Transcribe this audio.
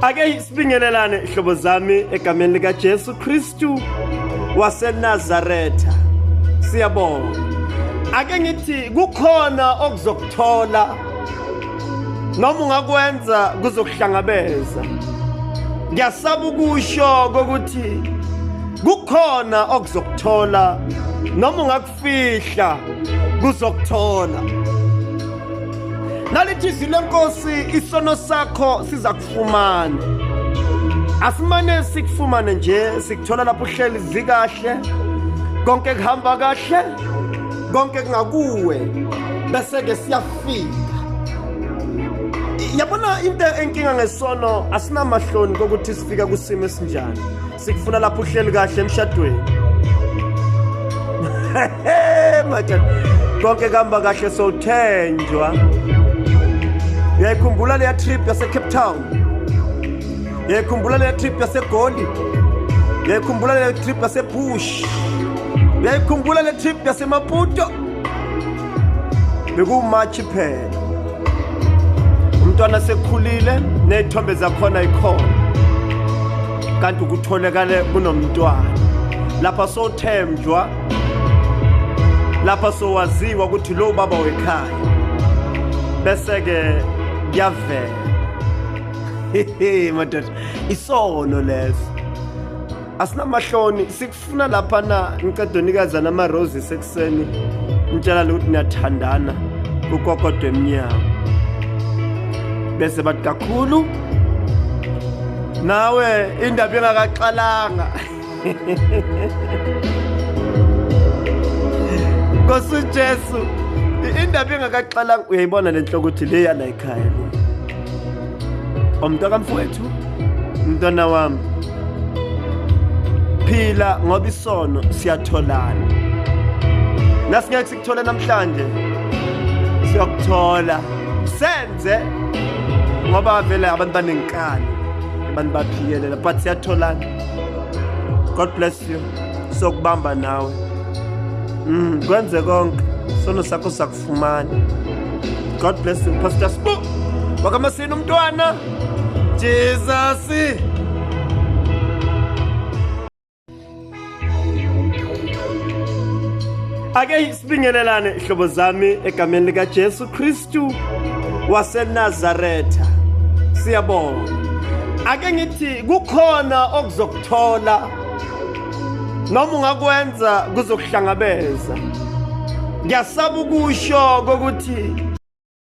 Ake sibingelelane ihlobo zami egameni lika Jesu Kristu waseNazaretha. Siyabonga. Ake ngithi kukhona okuzokuthola noma ungakwenza kuzokuhlangabeza. Ngiyasaba ukusho ukuthi kukhona okuzokuthola noma ungakufihla kuzokuthola. Nalithi izwi lenkosi isono sakho siza kufumana. Asimane sikufumane nje, sikuthola lapho uhleli zikahle, konke kuhamba kahle, konke kungakuwe, bese ke siyafika. Yabona into enkinga ngesono, asinamahloni kokuthi sifika kusimo esinjani. Sikufuna lapho uhleli kahle emshadweni. Madoda, konke kuhamba kahle sowuthenjwa. Uyayikhumbula leya trip yase Cape Town? Uyayikhumbula leya trip yaseGoli? Uyayikhumbula leya trip yaseBush? Uyayikhumbula le trip yaseMaputo? Bekuwumarch phela. Umntwana sekhulile nezithombe zakhona ikhona. Kanti ukutholakale kunomntwana. Lapha sowuthemjwa, lapha sowaziwa ukuthi lo baba wekhaya. Bese ke kuyavela. Madoda, isono leso. Asinamahloni, sikufuna lapha na ngicela unikeza nama roses ekuseni. Ngitshela ukuthi niyathandana kukokodwa emnyango. Bese bathi kakhulu nawe indaba engakaxalanga. Nkosi Jesu, indaba engakaxalanga uyayibona lenhloko ukuthi le yana ekhaya le. Umntwana kamfowethu, umntwana wami. Phila ngoba isono siyatholana. Nasingeke sikuthole namhlanje, siyokuthola. Senze ngoba vele abantu banenkani, abantu baphikelela, but siyatholana. God bless you. Sokubamba nawe. Kwenze konke. Sono sakho sakufumana. God bless you, Pastor Sbu. Wakamasini umntwana. Jesus. Ake sibingelelane ihlobo zami egameni lika Jesu Kristu waseNazaretha. Siyabonga. Ake ngithi kukhona okuzokuthola noma ungakwenza kuzokuhlangabeza. Ngiyasaba ukusho ukuthi